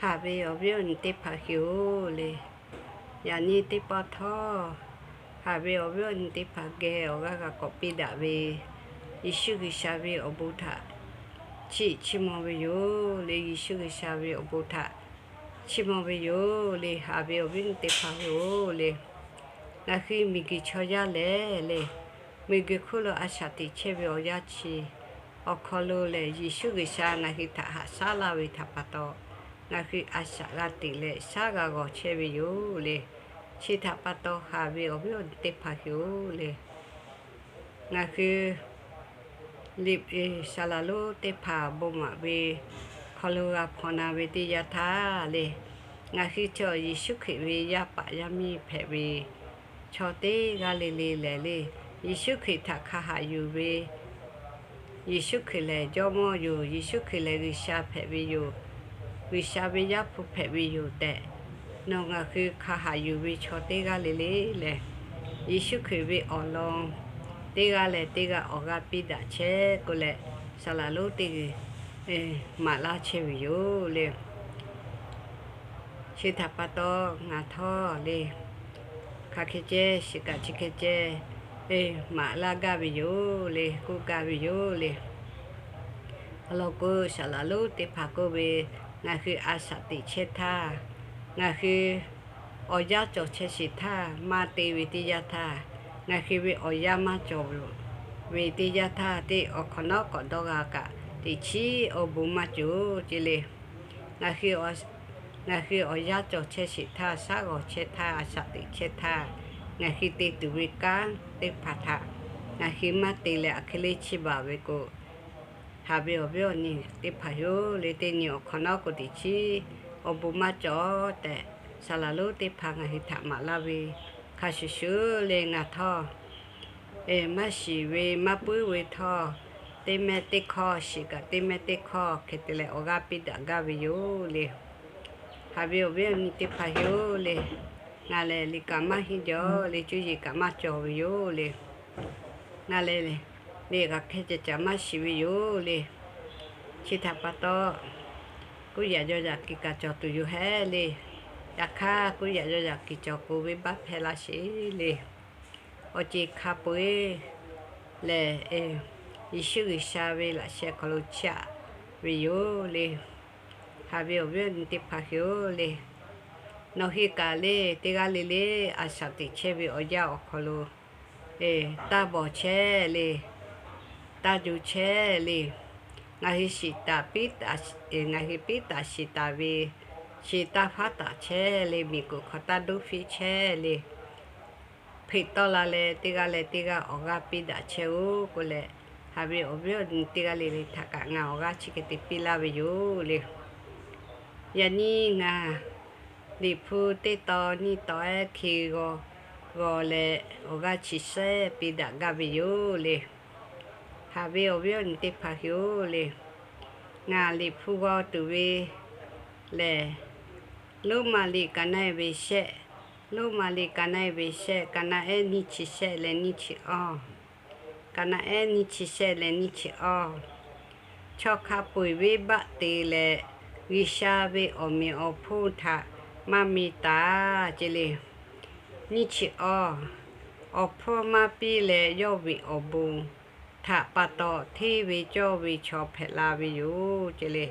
Haꞈ ve awˬ viˉ awˬ nyi teˇ hpaˍ hui-oˬ le, yaꞈ nyi teˇ pawˆ htawˇ, haꞈ ve awˬ viˉ awˬ nyi teˇ hpaˍ geh awˬ g'aˇ g'a k'awꞈ piˇ daꞈ ve, Yeˍsuˆ G'uiˬsha ve awˬ bon htaꞈ chiˇ chiˇ mvuh ve yoˬ le. Yeˍsuˆ G'uiˬsha ve awˬ bon htaꞈ chiˇ mvuh ve yoˬ le. Haꞈ ve awˬ viˉ awˬ nyi teˇ hpaˍ hui-oˬ le, ngaˬ hui miˬguiˬ chaw yaˇ lehˬ le, miˬguiˬ hk'oˆ lo a shaꞈ teꞈ chehˇ ve awˬ yanˇ chi awˬ hk'aw lo lehˬ, Yeˍsuˆ G'uiˬsha ngaˬ hui htaꞈ haꞈ shaˉ laˇ ve htaꞈ pa taw, ngaˬ hui a shaꞈ g'a teꞈ leh shaˉ g'a g'awˬ chehˇ ve yoˬ le. Chi htaꞈ pa taw, haꞈ ve awˬ viˉ awˬ nyi teˇ hpaˍ hui-oˬ le, ngaˬ hui liꞈ saˍ laˍ lonˉ teˇ hpaˍ bon maˍ ve hk'aw lo g'a hpawnˬ na ve teˇ yanˇ htaˇ le, ngaˬ hui chaw Yeˍsuˆ Hkriꞈ ve yaˇ paˍ yaˇ miˇ hpehꞈ ve chaw teˇ g'aˇ le le lehˬ le, Yeˍsuˆ Hkriꞈ htaꞈ hk'a haꞈ yuˬ ve, Yeˍsuˆ Hkriꞈ lehˬ Jawˇmawˇ yoˬ, Yeˍsuˆ Hkriꞈ lehˬ G'uiˬsha hpehꞈ ve yoˬ, G'uiˬsha ve Yaˇ hpu hpehꞈ ve yoˬ tehꞈ, nawˬ ngaˬ hui hk'a haꞈ yuˬ ve chaw teˇ g'aˇ le le lehˬ, Yeˍsuˆ Hkriꞈ ve awˬ lawn teˇ g'aˇ leh teˇ g'aˇ awˬ g'aˇ piˇ daꞈ chehˇ k'oˆ leh, saˍ laˍ lonˉ teˇ g'uiˬ maˍ laˇ chehˇ ve yoˬ le. Chi htaꞈ pa taw, ngaˬ htawˇ le, hk'aˬ hk'e ceh shiˍ kaꞈ chi hk'e ceh maˍ laˇ gaˇ ve yoˬ le, k'oˆ gaˇ ve yoˬ le. Awˬ lawn k'o, saˍ laˍ lonˉ teˇ hpaˍ k'oˆ ve, ngaˬ hui a shaꞈ teꞈ chehˇ htaˇ, ngaˬ hui awˬ yanˇ cawˬ chehˇ sheˍ htaˇ, maˇ te ve teˇ yanˇ htaˇ, ngaˬ hui ve awˬ yanˇ maˇ cawˬ ve teˇ yanˇ htaˇ, teˇ awˬ hk'awꞈ nawˉ k'awꞈ dawˇ g'a kaꞈ, teꞈ chiˉ awˬ bon maˇ cawˬ ce le. Ngaˬ hui awˬ yanˇ cawˬ chehˇ sheˍ htaˇ, shaˉ g'awˬ chehˇ htaˇ, a shaꞈ teꞈ chehˇ htaˇ, ngaˬ hui te tuˬ ve kanˉ teˇ hpaˍ htaꞈ ngaˬ hui maˇ te leh, aˬ hk'e le chiˇ baˬ ve k'o, haꞈ ve awˬ viˉ awˬ nyi teˇ hpaˍ yoˬ le, teˇ nyi awˬ hk'awꞈ nawˉ k'o teꞈ chiˉ awˬ bon maˇ cawˬ tehꞈ, saˍ laˍ lonˉ teˇ hpaˍ ngaˬ hui htaꞈ maˍ laˇ ve hk'a shuˍ shuˍ le. Ngaˬ htawˇ maˇ shiˍ ve maˇ puiˉ ve htawˇ, teˇ mehˆ teˇ hkawˇ shiˍ kaꞈ, teˇ mehˆ teˇ hkawˇ hk'e te leh awˬ g'aˇ piˇ daꞈ gaˇ ve yoˬ le. Haꞈ ve awˬ viˉ awˬ nyi teˇ hpaˍ yoˬ le, ngaˬ lehˬ liꞈ kaꞈ maˇ henˇ jawˬ le, cuˇ yiˍ kaꞈ maˇ cawˬ ve yoˬ le. Ngaˬ lehˬ liꞈ kaꞈ hk'e ceh caˬ maˇ shiˍ ve yoˬ le. Chi htaꞈ pa taw, kuˇ yaꞈ yaw yaꞈ kiˬ kaꞈ cawˬ tuˬ yoˬ hehˉ le. Yaꞈ hk'aˇ, kuˇ yaꞈ yaw yaꞈ kiˬ cawˬ k'o, venˇbaˆ hpehˇ laˇ sheˍ le. Awˬ ceˬ hk'a peu-eˬ lehˬ, Yeˍsuˆ G'uiˬsha ve laꞈ sheh hk'aw lo chiˇ aꞈ ve yoˬ le. Haꞈ ve awˬ viˉ awˬ nyi teˇ hpaˍ hui-oˬ le, nawˬ hui kaꞈ le, teˇ g'aˇ le le a shaꞈ teꞈ chehˇ ve awˬ yanˇ awˬ hk'aw lo taˇ bawˬ chehˇ le, taˇ jo chehˇ le. Ngaˬ hui shiˍ taˍ piˉ taˍ, ngaˬ hui piˉ taˍ shiˍ taˍ ve, chi taˇ faˉ taˍ chehˇ le, miˬguiˬ hk'aw taˇ duˇ fiˇ chehˇ le. Hpeꞈ tawˆ la leh, teˇ g'aˇ leh teˇ g'aˇ awˬ g'aˇ piˇ daꞈ chehˇ-oˆ k'oˆ leh, haꞈ ve awˬ viˉ awˬ nyi teˇ g'aˇ le le htaꞈ kaꞈ ngaˬ awˬ g'aˇ chi hk'e te piˇ laˇ ve yoˬ le. Yaꞈ nyi ngaˬ Liꞈ hpu teˇ tawn nyiˇ tawn ehˉ hke g'aw g'aw leh, awˬ g'aˇ chi shehˆ piˇ daꞈ gaˇ ve yoˬ le. Haꞈ ve awˬ viˉ awˬ nyi teˇ hpaˍ hui-oˬ le, ngaˬ Liꞈ hpu g'aw tuˬ ve lehˬ, Roˉmaꞈ liꞈ kaˍ naˆ-e ve shehˆ, Roˉmaꞈ liꞈ kaˍ naˆ-e ve shehˆ, kaˍ naˆ ehˉ nyiˇ chi shehˆ leh nyiˇ chi awˇ, kaˍ naˆ ehˉ nyiˇ chi shehˆ leh nyiˇ chi awˇ. Chaw hk'a peu-eˬ venˇbaˆ te leh, G'uiˬsha ve awˬ meꞈ awˬ hponˇ htaꞈ maˇ mi taˍ ce le. Nyiˇ chi awˇ, awˬ hpfuhˇ maˇ piˇ leh yawˇ ve awˬ bon htaꞈ pa taw, hteˇ ve cawˇ ve chaw hpehꞈ la ve yoˬ ce le.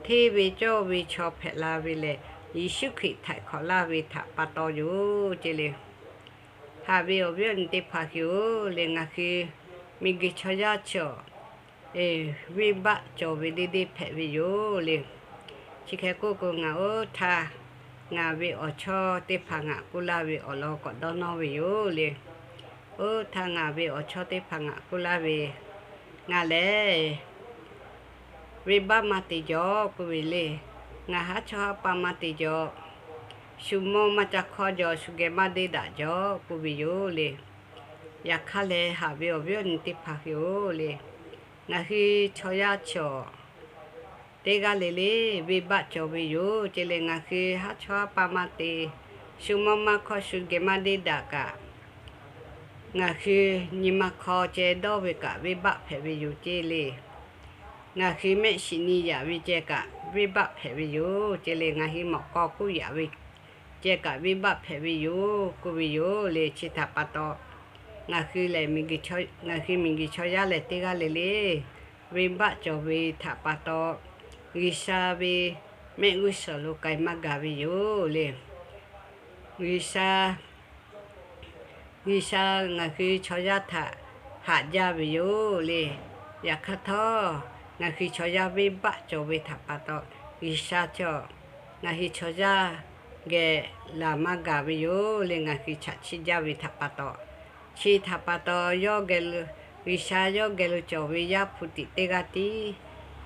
Hteˇ ve cawˇ ve chaw hpehꞈ la ve lehˬ, Yeˍsuˆ Hkriꞈ htaiˍ hk'awꞈ laˇ ve htaꞈ pa taw yoˬ ce le. Haꞈ ve awˬ viˉ awˬ nyi teˇ hpaˍ hui-oˬ le, ngaˬ hui miˬguiˬ chaw yaˇ chi awˬ venˇbaˆ cawˬ ve deˇ deˇ hpehꞈ ve yoˬ le. Chi hk'e k'oˆ k'o, ngaˬ oˇ htaˇ ngaˬ ve awˬ chawˇ teˇ hpaˍ ngaˬ k'oˆ laˇ ve awˬ lawn k'awꞈ dawˇ nawˇ ve yoˬ le. Oˇ htaˇ ngaˬ ve awˬ chawˇ teˇ hpaˍ ngaˬ k'oˆ laˇ ve, ngaˬ lehˬ venˇbaˆ maˇ te jawˬ k'oˆ ve le. Ngaˬ haˉ chawˇ haˉ paˇ maˇ te jawˬ. Shu mawˇ maˇ ca hkawˇ jawˬ, shu geh maˇ deˇ daꞈ jawˬ k'oˆ ve yoˬ le. Yaꞈ hk'aˇ lehˬ, haꞈ ve awˬ viˉ awˬ nyi teˇ hpaˍ hui-oˬ le, ngaˬ hui chaw yaˇ chi awˬ teˇ g'aˇ le le venˇbaˆ cawˬ ve yoˬ ce le. Ngaˬ hui haˉ chawˇ haˉ paˇ maˇ te, shu mawˇ maˇ hkawˇ, shu geh maˇ deˇ daꞈ kaꞈ, ngaˬ hui nyi ma hk'aw ceh dawˇ ve kaꞈ venˇbaˆ hpehꞈ ve yoˬ ce le. Ngaˬ hui mehˆ shiˍ nyi yaꞈ ve ceh kaꞈ venˇbaˆ hpehꞈ ve yoˬ ce le. Ngaˬ hui mawꞈ k'aw k'oˆ yaꞈ ve ceh kaꞈ venˇbaˆ hpehꞈ ve yoˬ k'oˆ ve yoˬ le. Chi htaꞈ pa taw, ngaˬ hui lehˬ, ngaˬ hui miˬguiˬ chaw yaˇ lehˬ teˇ g'aˇ le le venˇbaˆ cawˬ ve htaꞈ pa taw, G'uiˬsha ve mehˆ g'uˇ suhˍ lo k'ai maˇ gaˬ ve yoˬ le. G'uiˬsha, G'uiˬsha ngaˬ hui chaw yaˇ htaꞈ haꞈ jaˇ ve yoˬ le. Yaꞈ hk'aˇ htawˇ, ngaˬ hui chaw yaˇ venˇbaˆ cawˬ ve htaꞈ pa taw, G'uiˬsha chaw, ngaˬ hui chaw yaˇ geh laˬ maˇ gaˬ ve yoˬ le. Ngaˬ hui chaꞈ chiˆ jaˇ ve htaꞈ pa taw, chi htaꞈ pa taw, yawˇ geh lo, G'uiˬsha yawˇ geh lo cawˬ ve Yaˇ hpu tiꞈ teˇ g'aˇ tiˉ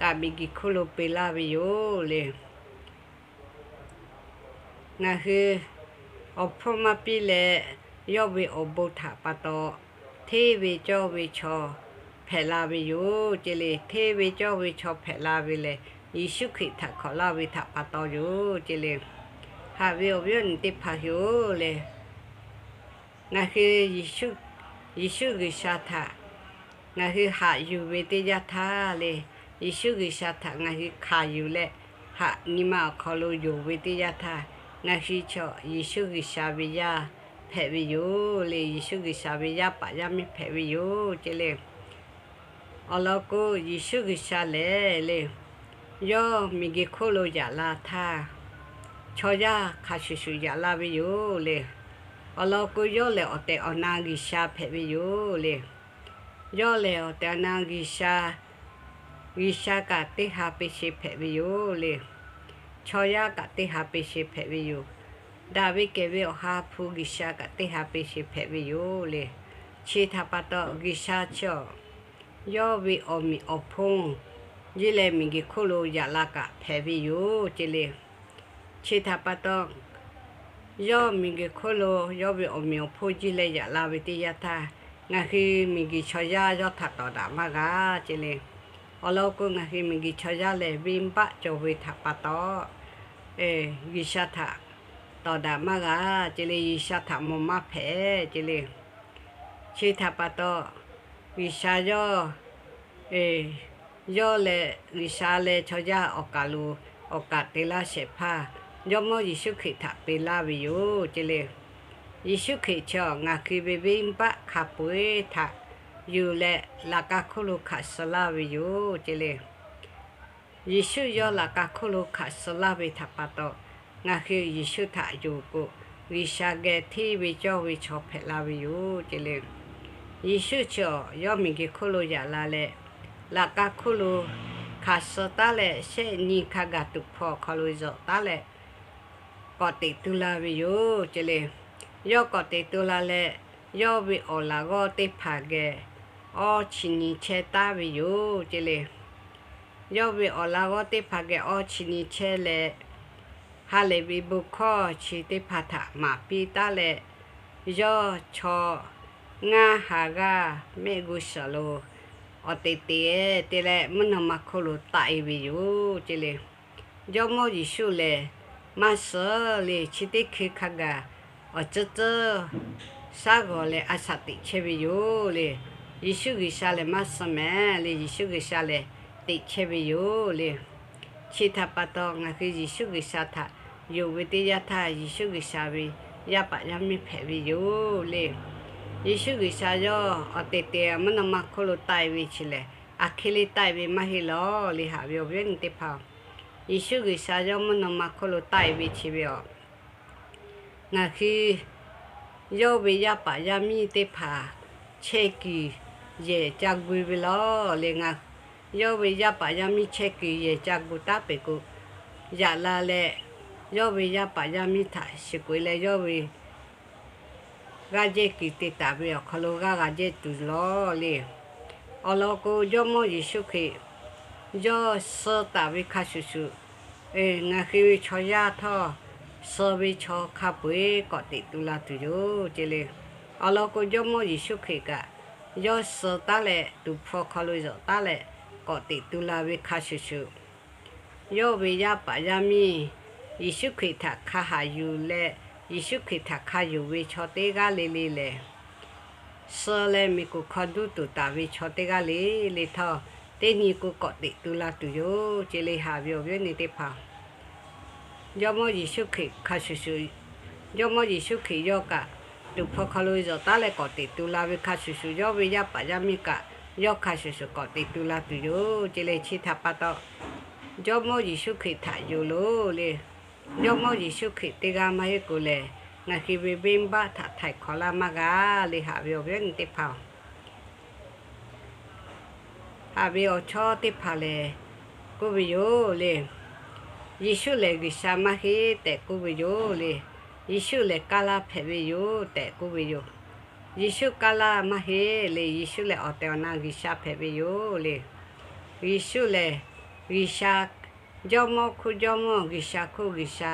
kaꞈ miˬguiˬ hk'oˆ lo peꞈ laˇ ve yoˬ le. Ngaˬ hui awˬ hpfuhˇ maˇ piˇ leh, yawˇ ve awˬ bon htaꞈ pa taw, hteˇ ve cawˇ ve chaw hpehꞈ la ve yoˬ ce le. Hteˇ ve cawˇ ve chaw hpehꞈ la ve lehˬ, Yeˍsuˆ Hkriꞈ htaꞈ hkawꞈ laˇ ve htaꞈ pa taw yoˬ ce le. Haꞈ ve awˬ viˉ awˬ nyi teˇ hpaˍ hui-oˬ le, ngaˬ hui Yeˍsuˆ G'uiˬsha htaꞈ ngaˬ hui haꞈ yuˬ ve teˇ yanˇ htaˇ le, Yeˍsuˆ G'uiˬsha htaꞈ ngaˬ hui hkanˍ yuˬ leh, haꞈ nyi ma awˬ hk'aw lo yonˍ ve teˇ yanˇ htaˇ, ngaˬ hui chaw Yeˍsuˆ G'uiˬsha ve yaˇ hpehꞈ ve yoˬ le. Yeˍsuˆ G'uiˬsha ve yaˇ paˍ yaˇ miˇ hpehꞈ ve yoˬ ce le. Awˬ lawn k'o, Yeˍsuˆ G'uiˬsha lehˬ le, yawˇ miˬguiˬ hk'oˆ lo yaꞈ la htaˇ, chaw yaˇ hk'a shuˍ shuˍ yaꞈ la ve yoˬ le. Awˬ lawn k'o, yawˇ lehˬ awˬ tehˬ awˬ na G'uiˬsha hpehꞈ ve yoˬ le. Yawˇ lehˬ awˬ tehˬ awˬ na G'uiˬsha, G'uiˬsha kaꞈ teˇ ha peˇ sheˍ hpehꞈ ve yoˬ le. Chaw yaˇ kaꞈ teˇ ha peˇ sheˍ hpehꞈ ve yoˬ. Daꞈ ve kehˬ ve Awˬ ha hpu G'uiˬsha kaꞈ teˇ ha peˇ sheˍ hpehꞈ ve yoˬ le. Chi htaꞈ pa taw, G'uiˬsha chi awˬ, yawˇ ve awˬ meꞈ awˬ hponˇ jiˇ leh miˬguiˬ hk'oˆ lo yaꞈ la kaꞈ hpehꞈ ve yoˬ ce le. Chi htaꞈ pa taw, yawˇ miˬguiˬ hk'oˆ lo yawˇ ve awˬ meꞈ awˬ hponˇ jiˇ leh yaꞈ la ve teˇ yanˇ htaˇ, ngaˬ hui miˬguiˬ chaw yaˇ yawˇ htaꞈ tawˍ daꞈ maˇ g'a ce le. Awˬ lawn k'o, ngaˬ hui miˬguiˬ chaw yaˇ lehˬ venˇbaˆ cawˬ ve htaꞈ pa taw, G'uiˬsha htaꞈ tawˍ daꞈ maˇ g'a ce le. G'uiˬsha htaꞈ mawˬ maˇ hpehꞈ ce le. Chi htaꞈ pa taw, G'uiˬsha yawˇ, yawˇ leh G'uiˬsha leh chaw yaˇ awˬ kaˬ lo awˬ kaꞈ te laˇ shehˍ hpaˇ Jawˇmawˇ Yeˍsuˆ Hkriꞈ htaꞈ peꞈ laˇ ve yoˬ ce le. Yeˍsuˆ Hkriꞈ chi awˬ ngaˬ hui ve venˇbaˆ hk'a peu-eˬ htaꞈ yuˬ leh laꞈ ka hkuˇ lo hkanˍ suh laˇ ve yoˬ ce le. Yeˍsuˆ yawˇ laꞈ ka hkuˇ lo hkanˍ suh laˇ ve htaꞈ pa taw, ngaˬ hui Yeˍsuˆ htaꞈ yonˍ k'o, G'uiˬsha geh hteˇ ve cawˇ ve chaw hpehꞈ la ve yoˬ ce le. Yeˍsuˆ chi awˬ yawˇ miˬguiˬ hk'oˆ lo yaꞈ la leh, laꞈ ka hkuˇ lo hkanˍ suh taˉ leh, shehˆ nyi hk'a gaˬ tuˍ hpfuh awˬ hk'aw lo zuhꞈ taˉ leh, k'awꞈ teꞈ tu la ve yoˬ ce le. Yawˇ k'awꞈ teꞈ tu la leh, yawˇ ve awˬ laꞈ g'awˇ teˇ hpaˍ geh awˇ chi nyi chehˇ taˉ ve yoˬ ce le. Yawˇ ve awˬ laꞈ g'awˇ teˇ hpaˍ geh awˇ chi nyi chehˇ leh, ha lehˬ ve bon hkawˇ chi teˇ hpaˍ htaꞈ maˍ piˇ taˉ leh, yawˇ chaw ngaˇ ha g'aˇ mehˆ g'uˇ suhˍ lo awˬ teꞈ teꞈ te leh mvuhˇ naw ma hk'oˆ lo taˆ-e ve yoˬ ce le. Jawˇmawˇ Yeˍsuˆ lehˬ, maˇ suh le, chi teˇ hkui hk'a gaˬ awˬ tcuhˉ tcuhˉ shaˉ g'awˬ leh a shaꞈ teꞈ chehˇ ve yoˬ le. Yeˍsuˆ G'uiˬsha lehˬ maˇ suh mehˍ le. Yeˍsuˆ G'uiˬsha lehˬ teꞈ chehˇ ve yoˬ le. Chi htaꞈ pa taw, ngaˬ hui Yeˍsuˆ G'uiˬsha htaꞈ yonˍ ve teˇ yanˇ htaˇ, Yeˍsuˆ G'uiˬsha ve yaˇ paˍ yaˇ miˇ hpehꞈ ve yoˬ le. Yeˍsuˆ G'uiˬsha yawˇ awˬ teꞈ teꞈ mvuhˇ naw ma hk'oˆ lo taˆ-e ve chi lehˬ, aˬ hk'e le taˆ-e ve maˇ heˆ lawˬ le. Haꞈ ve awˬ viˉ awˬ nyi teˇ hpaˍ, Yeˍsuˆ G'uiˬsha yawˇ mvuhˇ naw ma hk'oˆ lo taˆ-e ve chi ve awˬ, ngaˬ hui yawˇ ve yaˇ paˍ yaˇ miˇ teˇ hpaˍ chehˇ kuiˬ yehˬ ca gu ve lawˬ le. Ngaˬ yawˇ ve yaˇ paˍ yaˇ miˇ chehˇ kuiˬ yehˬ ca gu taˉ peuˬ k'o, yaꞈ la leh yawˇ ve yaˇ paˍ yaˇ miˇ htaꞈ shiˍ k'oꞈ-e leh, yawˇ ve g'aˇ jehˇ kuiˬ te taˍ ve awˬ hk'aw lo g'aˇ g'a jehˇ tuˬ lawˬ le. Awˬ lawn k'o, Jawˇmawˇ Yeˍsuˆ Hkriꞈ yawˇ suh taˍ ve hk'a shuˍ shuˍ, ngaˬ hui ve chaw yaˇ htawˇ, suh ve chaw hk'a peu-eˬ k'awꞈ teꞈ tu la tuˬ yoˬ ce le. Awˬ lawn k'o, Jawˇmawˇ Yeˍsuˆ Hkriꞈ kaꞈ yawˇ suh taˉ leh, tuˍ hpfuh hk'aw lo zuhꞈ taˉ leh k'awꞈ teꞈ tu la ve hk'a shuˍ shuˍ, yawˇ ve yaˇ paˍ yaˇ miˇ Yeˍsuˆ Hkriꞈ htaꞈ hk'a haꞈ yuˬ leh, Yeˍsuˆ Hkriꞈ htaꞈ hk'a yonˍ ve chaw teˇ g'aˇ le le lehˬ, suh leh miˬ kuˬ hk'aw duˇ tuˬ taˍ ve chaw teˇ g'aˇ le le htawˇ, teˇ nyi k'o k'awꞈ teꞈ tu la tuˬ yoˬ ce le. Haꞈ ve awˬ viˉ awˬ nyi teˇ hpaˍ, Jawˇmawˇ Yeˍsuˆ Hkriꞈ hk'a shuˍ shuˍ, Jawˇmawˇ Yeˍsuˆ Hkriꞈ yawˇ kaꞈ tuˍ hpawˇ hk'aw lo zawˬ taˉ leh k'awꞈ teꞈ tu la ve hk'a shuˍ shuˍ, yawˇ ve yaˇ paˍ yaˇ miˇ kaꞈ yawˇ hk'a shuˍ shuˍ k'awꞈ teꞈ tu la tuˬ yoˬ ce le. Chi htaꞈ pa taw, Jawˇmawˇ Yeˍsuˆ Hkriꞈ htaꞈ yonˍ loˬ le. Jawˇmawˇ Yeˍsuˆ Hkriꞈ teˇ g'aˇ maˇ heˆ k'o lehˬ, ngaˬ hui ve venˇbaˆ htaꞈ htaiˍ hk'awꞈ laˇ maˇ g'a le. Haꞈ ve awˬ viˉ awˬ nyi teˇ hpaˍ-oˬ, haꞈ ve awˬ chawˇ teˇ hpaˍ lehˬ k'oˆ ve yoˬ le. Yeˍsuˆ lehˬ G'uiˬsha maˇ heˆ tehꞈ k'oˆ ve yoˬ le. Yeˍsuˆ lehˬ kaˇ laˇ hpehꞈ ve yoˬ tehꞈ k'oˆ ve yoˬ. Yeˍsuˆ kaˇ laˇ maˇ heˆ le. Yeˍsuˆ lehˬ awˬ tehˬ awˬ na G'uiˬsha hpehꞈ ve yoˬ le. Yeˍsuˆ lehˬ G'uiˬsha, Jawˇmawˇ hk'oˆ Jawˇmawˇ, G'uiˬsha hk'oˆ G'uiˬsha,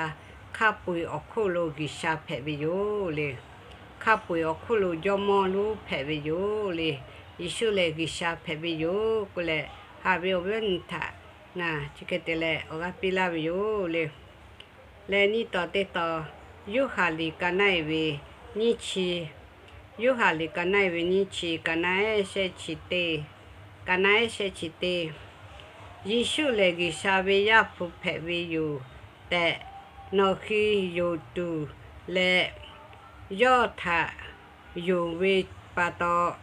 hk'a peu-eˬ awˬ hk'oˆ lo G'uiˬsha hpehꞈ ve yoˬ le. Hk'a peu-eˬ awˬ hk'oˆ lo Jawˇmawˇ lonˉ hpehꞈ ve yoˬ le. Yeˍsuˆ lehˬ G'uiˬsha hpehꞈ ve yoˬ k'oˆ leh, haꞈ ve awˬ viˉ awˬ nyi htaꞈ ngaˬ chi hk'e te leh awˬ g'aˇ piˇ laˇ ve yoˬ le. Leh nyiˇ taw teˇ taw, Yoˇhanˬ liꞈ ka naˆ-e ve nyiˇ chi, Yoˇhanˬ liꞈ ka naˆ-e ve nyiˇ chi, ka naˆ-ehˉ shehˆ chi teˇ, ka naˆ-ehˉ shehˆ chi teˇ, Yeˍsuˆ lehˬ G'uiˬsha ve Yaˇ hpu hpehꞈ ve yoˬ tehꞈ nawˬ hui yonˍ tuˬ leh, yawˇ htaꞈ yonˍ ve pa taw,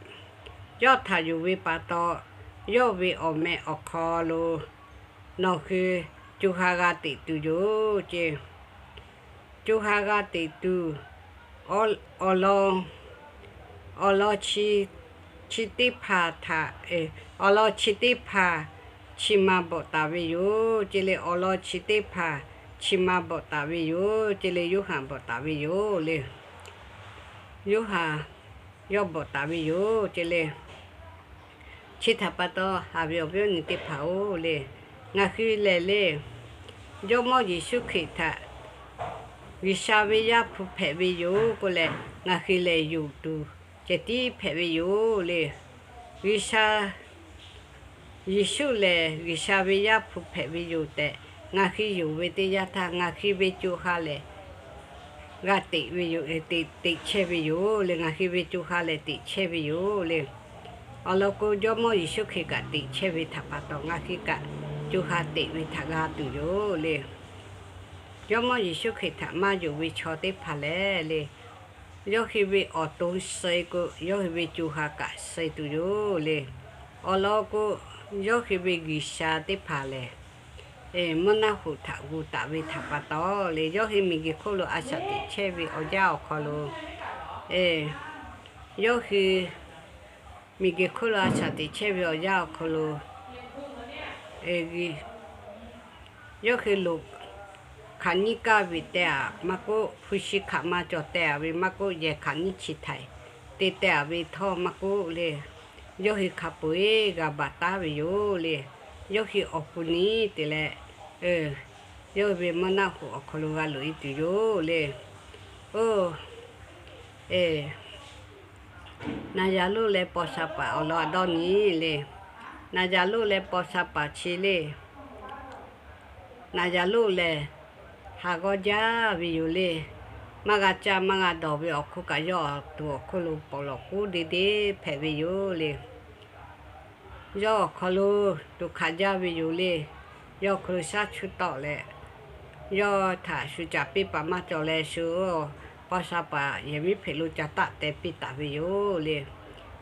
yawˇ htaꞈ yonˍ ve pa taw, yawˇ ve awˬ meh awˬ hk'aw lo nawˬ hui co ha g'a teꞈ tuˬ yoˬ ce. Co ha g'a teꞈ tuˬ, awˬ, awˬ lawn, awˬ lawn chi, chi teˇ hpaˍ htaꞈ, awˬ lawn chi teˇ hpaˍ chi ma bvuhꞈ taˍ ve yoˬ ce le. Awˬ lawn chi teˇ hpaˍ chi ma bvuhꞈ taˍ ve yoˬ ce le. Yoˇhanˬ bvuhꞈ taˍ ve yoˬ le. Yoˇhanˬ yawˇ bvuhꞈ taˍ ve yoˬ ce le. Chi htaꞈ pa taw, haꞈ ve awˬ viˉ awˬ nyi teˇ hpaˍ-oˬ le, ngaˬ hui lehˬ le, Jawˇmawˇ Yeˍsuˆ Hkriꞈ htaꞈ G'uiˬsha ve Yaˇ hpu hpehꞈ ve yoˬ k'oˆ leh, ngaˬ hui lehˬ yonˍ tuˬ ceh tiˉ hpehꞈ ve yoˬ le. G'uiˬsha, Yeˍsuˆ lehˬ G'uiˬsha ve Yaˇ hpu hpehꞈ ve yoˬ tehꞈ ngaˬ hui yonˍ ve teˇ yanˇ htaˇ, ngaˬ hui ve co ha lehˬ g'a teꞈ ve yoˬ, teꞈ chehˇ ve yoˬ le. Ngaˬ hui ve co ha lehˬ teꞈ chehˇ ve yoˬ le. Awˬ lawn k'o, Jawˇmawˇ Yeˍsuˆ Hkriꞈ kaꞈ teꞈ chehˇ ve htaꞈ pa taw, ngaˬ hui kaꞈ co ha teꞈ ve htaꞈ g'a tuˬ yoˬ le. Jawˇmawˇ Yeˍsuˆ Hkriꞈ htaꞈ maˇ yonˍ ve chaw teˇ hpaˍ lehˬ le, yawˇ hui ve awˬ to suh k'o, yawˇ hui ve co ha kaꞈ suh tuˬ yoˬ le. Awˬ lawn k'o, yawˇ hui ve G'uiˬsha teˇ hpaˍ lehˬ, mvuhˇ naˆ hoꞈ htaꞈ gu taˍ ve htaꞈ pa taw le, yawˇ hui miˬguiˬ hk'oˆ lo a shaꞈ teꞈ chehˇ ve awˬ yanˇ awˬ hk'aw lo, yawˇ hui miˬguiˬ hk'oˆ lo a shaꞈ teꞈ chehˇ ve awˬ yanˇ awˬ hk'aw lo, yawˇ hui loꞈ hk'aˬ nyiˇ kaˇ ve teh-a maˇ k'oˆ, hpu shi hk'aˬ ma cawˬ teh-a ve maˇ k'oˆ, yehˬ hk'aˬ nyiˇ chi htaiˍ te teh-a ve htawˇ maˇ k'oˆ le, yawˇ hui hk'a peu-eˬ g'a baˬ taˉ ve yoˬ le. Yawˇ hui awˬ pon nyi te leh, yawˇ hui ve mvuhˇ naˆ hoꞈ awˬ hk'aw lo g'a loꞈ-e tuˬ yoˬ le. Oˇ, Naˍzaˍruˆ leh paw sha paˍ awˬ lawn a dawˇ nyi le. Naˍzaˍruˆ leh paw sha paˍ chi le, Naˍzaˍruˆ lehˬ, ha g'awˇ jaˇ ve yoˬ le. Maˇ g'a caˇ maˇ g'a dawˬ ve awˬ hk'oˆ kaꞈ, yawˇ awˬ to awˬ hk'oˆ lo pawˍ lawˬ k'oˉ deˇ deˇ hpehꞈ ve yoˬ le. Yawˇ awˬ hk'aw lo tuꞈ hk'aꞈ jaˇ ve yoˬ le. Yawˇ awˬ hk'aw lo shaˉ chuˇ tawˆ leh, yawˇ htaꞈ shu caˍ piˇ paˍ maˇ cawˬ leh shu, paw sha paˍ yehˬ miˉ hpeꞈ lo ca taˆ teh piˇ taˍ ve yoˬ le.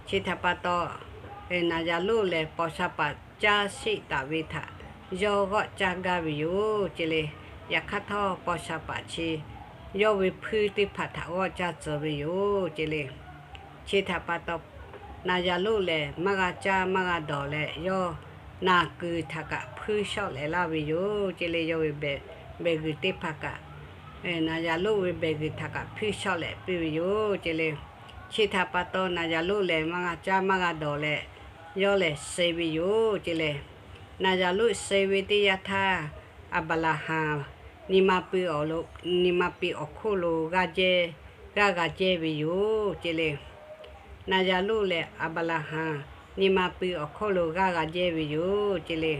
Chi htaꞈ pa taw, Naˍzaˍruˆ lehˬ paw sha paˍ caˇ sheˆ taˍ ve htaꞈ yawˇ g'awˆ caˇ gaˇ ve yoˬ ce le. Yaꞈ hk'aˇ htawˇ, paw sha paˍ chi yawˇ ve hpuiˇ teˇ hpaˍ htaꞈ g'awˆ caˇ tcuh ve yoˬ ce le. Chi htaꞈ pa taw, Naˍzaˍruˆ lehˬ maˇ g'a caˇ maˇ g'a dawˬ leh, yawˇ naˬ kuiˬ htaꞈ kaꞈ hpuiˇ shawˆ lehˍ laˇ ve yoˬ ce le. Yawˇ ve behˬ g'uiˬ teˇ hpaˍ kaꞈ, Naˍzaˍruˆ ve behˬ g'uiˬ htaꞈ kaꞈ hpuiˇ shawˆ lehˍ piˇ ve yoˬ ce le. Chi htaꞈ pa taw, Naˍzaˍruˆ lehˬ maˇ g'a caˇ maˇ g'a dawˬ leh, yawˇ lehˬ suh ve yoˬ ce le. Naˍzaˍruˆ suh ve teˇ yanˇ htaˇ, Aˍbaˍlaˍhanˍ nyi ma pui awˬ lo, nyi ma pui awˬ hk'oˆ lo g'aˇ jehˇ, g'aˇ g'a jehˇ ve yoˬ ce le. Naˍzaˍruˆ lehˬ Aˍbaˍlaˍhanˍ nyi ma pui awˬ hk'oˆ lo g'aˇ g'a jehˇ ve yoˬ ce le.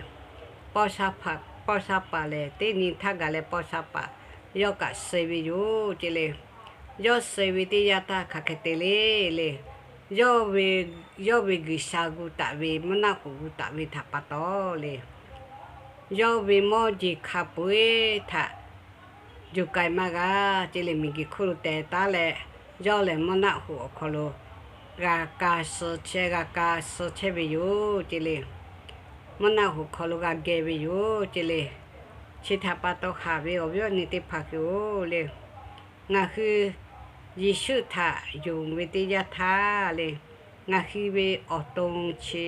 Paw sha paˍ, paw sha paˍ lehˬ, teˇ nyi htaˇ gaˬ leh paw sha paˍ yawˇ kaꞈ suh ve yoˬ ce le. Yawˇ suh ve teˇ yanˇ htaˇ hk'aˬ hk'e te le le, yawˇ ve, yawˇ ve G'uiˬsha gu taˍ ve, mvuhˇ naˆ hoꞈ gu taˍ ve htaꞈ pa taw le, yawˇ ve mawˇ jeˬ hk'a peu-eˬ htaꞈ juˬ k'ai maˇ g'a ce le. Miˬguiˬ hk'oˆ lo teh taˉ leh, yawˇ lehˬ mvuhˇ naˆ hoꞈ awˬ hk'aw lo g'a ka suh chehˇ, g'a ka suh chehˇ ve yoˬ ce le. Mvuhˇ naˆ hoꞈ hk'aw lo g'a geh ve yoˬ ce le. Chi htaꞈ pa taw haꞈ ve awˬ viˉ awˬ nyi teˇ hpaˍ hui-oˬ le, ngaˬ hui Yeˍsuˆ htaꞈ yonˍ ve teˇ yanˇ htaˇ le, ngaˬ hui ve awˬ to chi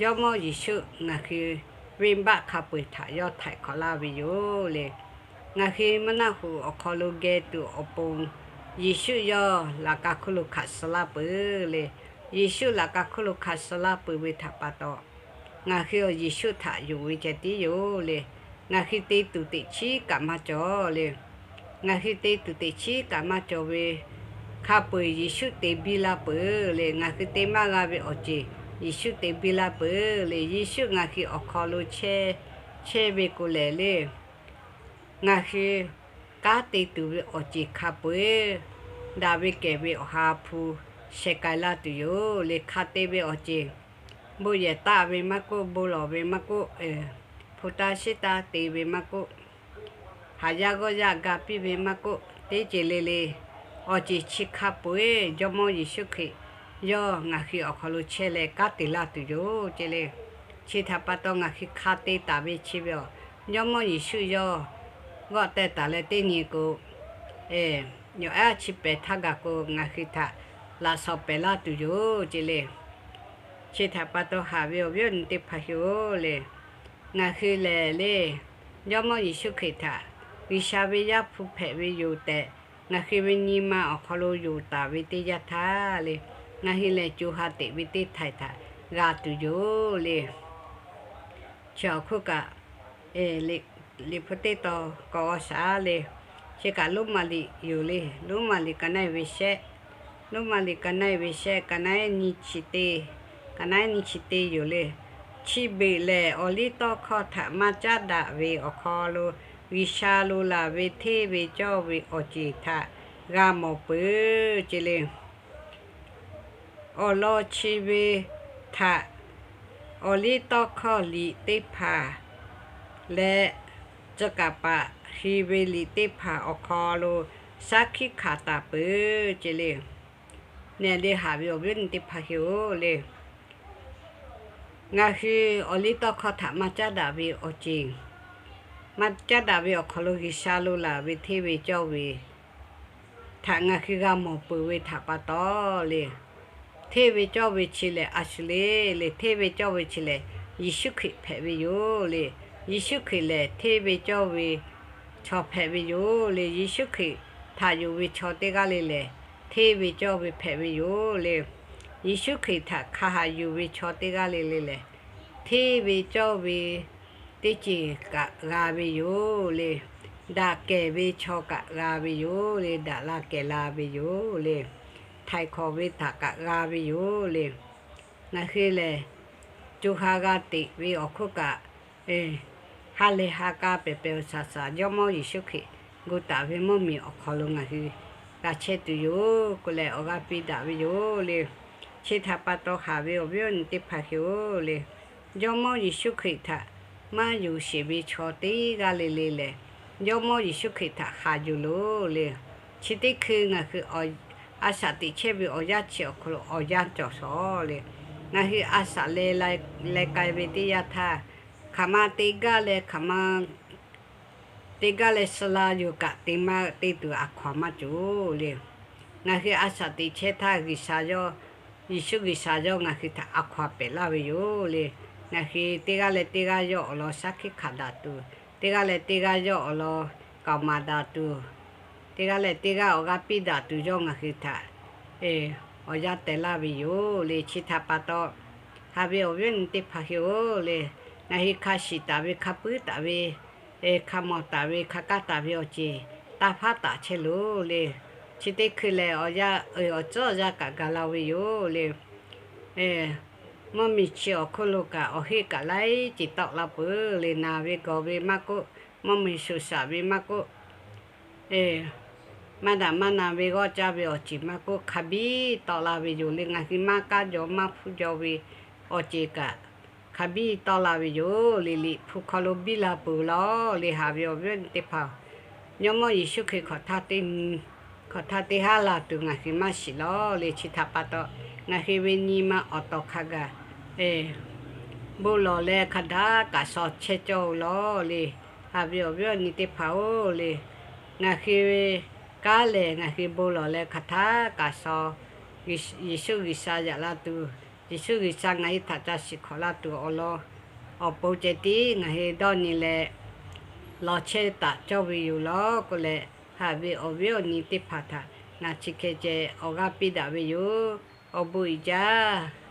Jawˇmawˇ Yeˍsuˆ ngaˬ hui venˇbaˆ hk'a peu-eˬ htaꞈ yawˇ htaiˍ hk'awꞈ laˇ ve yoˬ le. Ngaˬ hui mvuhˇ naˆ hoꞈ awˬ hk'aw lo geh tuˬ awˬ pon, Yeˍsuˆ yawˇ laꞈ ka hkuˇ lo hkanˍ suh laˇ peuˬ le. Yeˍsuˆ laꞈ ka hkuˇ lo hkanˍ suh laˇ peuˬ ve htaꞈ pa taw, ngaˬ hui awˬ Yeˍsuˆ htaꞈ yonˍ ve ceh tiˉ yoˬ le. Ngaˬ hui te tuˬ teꞈ chiˉ kaꞈ maˇ cawˬ le. Ngaˬ hui te tuˬ teꞈ chiˉ kaꞈ maˇ cawˬ ve, hk'a peu-eˬ Yeˍsuˆ te biˇ laˇ peuˬ le. Ngaˬ hui te maˇ g'a ve awˬ ceˬ Yeˍsuˆ te biˇ laˇ peuˬ le. Yeˍsuˆ ngaˬ hui awˬ hk'aw lo chehˇ, chehˇ ve k'o lehˬ le, ngaˬ hui kanˉ te tuˬ ve awˬ ceˬ hk'a peu-eˬ daꞈ ve kehˬ ve awˬ ha hpu sheh k'ai laˇ tuˬ yoˬ le. Hk'a te ve awˬ ceˬ, bon yehˬ taˆ ve maˇ k'oˆ, bon lawˬ ve maˇ k'oˆ, hpu taˇ shiˉ taˇ te ve maˇ k'oˆ, haˍ yaˇ g'awˇ yaˇ ga piˇ ve maˇ k'oˆ, teˇ ceuˬ le le awˬ ceˬ chi hk'a peu-eˬ Jawˇmawˇ Yeˍsuˆ Hkriꞈ yawˇ ngaˬ hui awˬ hk'aw lo chehˇ leh kanˉ te laˇ tuˬ yoˬ ce le. Chi htaꞈ pa taw ngaˬ hui hk'a te taˍ ve chi ve aˬ, Jawˇmawˇ Yeˍsuˆ yawˇ g'awˆ teh taˍ leh teˇ nyi k'o, yawˬ aˉ chi pehˍ htaˇ gaˬ k'o ngaˬ hui htaꞈ laꞈ shawnˍ pehˍ laˇ tuˬ yoˬ ce le. Chi htaꞈ pa taw haꞈ ve awˬ viˉ awˬ nyi teˇ hpaˍ hui-oˬ le, ngaˬ hui lehˬ le, Jawˇmawˇ Yeˍsuˆ Hkriꞈ htaꞈ G'uiˬsha ve Yaˇ hpu hpehꞈ ve yoˬ tehꞈ, ngaˬ hui ve nyi ma awˬ hk'aw lo yonˍ taˍ ve teˇ yanˇ htaˇ le, ngaˬ hui lehˬ co ha teꞈ ve teˇ htaiˍ htaꞈ g'a tuˬ yoˬ le. Chi awˬ hk'oˆ kaꞈ, Liꞈ hpu teˇ taw k'awꞈ g'aw shaˍ le. Chi kaꞈ Roˉmaꞈ liꞈ yoˬ le. Roˉmaꞈ liꞈ ka naˉ ve shehˆ, Roˉmaꞈ liꞈ ka naˉ ve shehˆ, ka naˉ nyi chi teˇ, ka naˉ nyi chi teˇ yoˬ le. Chi beuꞈ lehˬ, awˬliˇtawˇhkawˇ htaꞈ maˇ caˉ daꞈ ve awˬ hk'aw lo G'uiˬsha lo laˬ ve hteˇ ve cawˇ ve awˬ ceˬ htaꞈ g'a mawˬ peuˬ ce le. Awˬ lawn chi ve htaꞈ awˬliˇtawˇhkawˇ liꞈ teˇ hpaˍ leh, tcuh kaˍ paˍ hi ve liꞈ teˇ hpaˍ awˬ hk'aw lo shaˉ hkiˆ hkanˍ taˍ peuˬ ce le. Nehˬ le haꞈ ve awˬ viˉ awˬ nyi teˇ hpaˍ hui-oˬ le, ngaˬ hui awˬliˇtawˇhkawˇ htaꞈ maˇ caˉ daꞈ ve awˬ ceˬ, maˇ caˉ daꞈ ve awˬ hk'aw lo G'uiˬsha lo laˬ ve hteˇ ve cawˇ ve htaꞈ ngaˬ hui g'a mawˬ peuˬ ve htaꞈ pa taw le, hteˇ ve cawˇ ve chi lehˬ a shu le le, hteˇ ve cawˇ ve chi lehˬ Yeˍsuˆ Hkriꞈ hpehꞈ ve yoˬ le. Yeˍsuˆ Hkriꞈ lehˬ hteˇ ve cawˇ ve chaw hpehꞈ ve yoˬ le. Yeˍsuˆ Hkriꞈ htaꞈ yonˍ ve chaw teˇ g'aˇ le lehˬ, hteˇ ve cawˇ ve hpehꞈ ve yoˬ le. Yeˍsuˆ Hkriꞈ htaꞈ hk'a haꞈ yuˬ ve chaw teˇ g'aˇ le le lehˬ, hteˇ ve cawˇ ve teˇ ceuˬ kaꞈ g'a ve yoˬ le. Daꞈ kehˬ ve chaw kaꞈ g'a ve yoˬ le. Daꞈ la kehˬ la ve yoˬ le. Htaiˍ hk'awꞈ ve htaꞈ kaꞈ g'a ve yoˬ le. Ngaˬ hui lehˬ, co ha g'a teꞈ ve awˬ hk'oˆ kaꞈ, ha lehˬ ha k'a pehˬ pehˬ awˬ shaˍ shaˍ Jawˇmawˇ Yeˍsuˆ Hkriꞈ gu taˍ ve mvuhˇmiˬ awˬ hk'aw lo ngaˬ hui g'a chehˇ tuˬ yoˬ k'oˆ leh awˬ g'aˇ piˇ daꞈ ve yoˬ le. Chi htaꞈ pa taw haꞈ ve awˬ viˉ awˬ nyi teˇ hpaˍ hui-oˬ le, Jawˇmawˇ Yeˍsuˆ Hkriꞈ htaꞈ maˇ yonˍ sheˍ ve chaw teˇ g'aˇ le le lehˬ, Jawˇmawˇ Yeˍsuˆ Hkriꞈ htaꞈ haꞈ yuˬ loˬ le. Chi teˇ hkui ngaˬ hui a shaꞈ teꞈ chehˇ ve awˬ yanˇ chi awˬ hk'aw lo awˬ yanˇ cawˬ shawˍ le. Ngaˬ hui a shaꞈ leh leh k'ai ve teˇ yanˇ htaˇ, hk'aˬ ma te gaˇ leh hk'aˬ ma te gaˇ leh suh la yoˬ kaꞈ, te maˇ te tuˬ a hkaw-anˬ maˇ cawˬ le. Ngaˬ hui a shaꞈ teꞈ chehˇ htaˇ G'uiˬsha yawˇ, Yeˍsuˆ G'uiˬsha yawˇ ngaˬ hui htaꞈ a hkaw-anˬ pehꞈ laˇ ve yoˬ le. Ngaˬ hui teˇ g'aˇ leh teˇ g'aˇ yawˇ awˬ lawn shaˉ hkiˆ hkanˍ daꞈ tuˬ, teˇ g'aˇ leh teˇ g'aˇ yawˇ awˬ lawn kaoˍ maˍ daꞈ tuˬ, teˇ g'aˇ leh teˇ g'aˇ awˬ g'aˇ piˇ daꞈ tuˬ yawˇ ngaˬ hui htaꞈ awˬ yanˇ teh laˇ ve yoˬ le. Chi htaꞈ pa taw, haꞈ ve awˬ viˉ awˬ nyi teˇ hpaˍ hui-oˬ le, ngaˬ hui hk'a shiˍ taˍ ve, hk'a puiˉ taˍ ve, hk'a mawˬ taˍ ve, hk'a kaˇ taˍ ve awˬ ceˬ taˇ hpaˉ taˍ chehˇ loˬ le. Chi teˇ hkui lehˬ, awˬ yanˇ awˬ tcuhˉ awˬ yanˇ kaꞈ gaˬ la ve yoˬ le. Mvuhˇmiˬ chi awˬ hk'oˆ lo kaꞈ awˬ heˆ kaꞈ laiˉ ceuˬ tawˆ la peuˬ le. Naˬ ve gawˬ ve maˇ k'oˆ, mvuhˇmiˬ shuˍ shaꞈ ve maˇ k'oˆ, maˇ daꞈ maˇ na ve g'awˇ caˇ ve awˬ ceuˬ maˇ k'oˆ, hk'a biˇ tawˆ la ve yoˬ le. Ngaˬ hui maˇ kaˉ jaw maˇ hpuˇ jaw ve awˬ ceuˬ kaꞈ hk'a biˇ tawˆ la ve yoˬ le. Liꞈ hpu hk'aw lo biˇ la peuˬ lawˬ le. Haꞈ ve awˬ viˉ awˬ nyi teˇ hpaˍ, Jawˇmawˇ Yeˍsuˆ Hkriꞈ hk'awꞈ htaˇ teˇ nyi, hk'awꞈ htaˇ teˇ haˉ la tuˬ ngaˬ hui maˇ shiˍ lawˬ le. Chi htaꞈ pa taw, ngaˬ hui ve nyi ma awˬ tawˍ hk'a gaˬ bon lawˬ leh hk'a htaˇ kaꞈ shaw chehˇ cawˇ-oˬ lawˬ le. Haꞈ ve awˬ viˉ awˬ nyi teˇ hpaˍ-oˬ le, ngaˬ hui ve kanˉ lehˬ ngaˬ hui bon lawˬ leh hk'a htaˇ kaꞈ shaw, Yeˍsuˆ G'uiˬsha yaꞈ la tuˬ, Yeˍsuˆ G'uiˬsha ngaˬ hui htaꞈ ca shiˍ hk'awꞈ la tuˬ awˬ lawn awˬ pon ceh tiˉ ngaˬ hui dawˇ nyi leh lawˬ chehˇ taˍ cawˇ ve yoˬ lawˬ k'oˆ leh, haꞈ ve awˬ viˉ awˬ nyi teˇ hpaˍ htaꞈ ngaˬ chi hk'e ceh awˬ g'aˇ piˇ daꞈ ve yoˬ. Awˬ bon uiˍ jaˇ.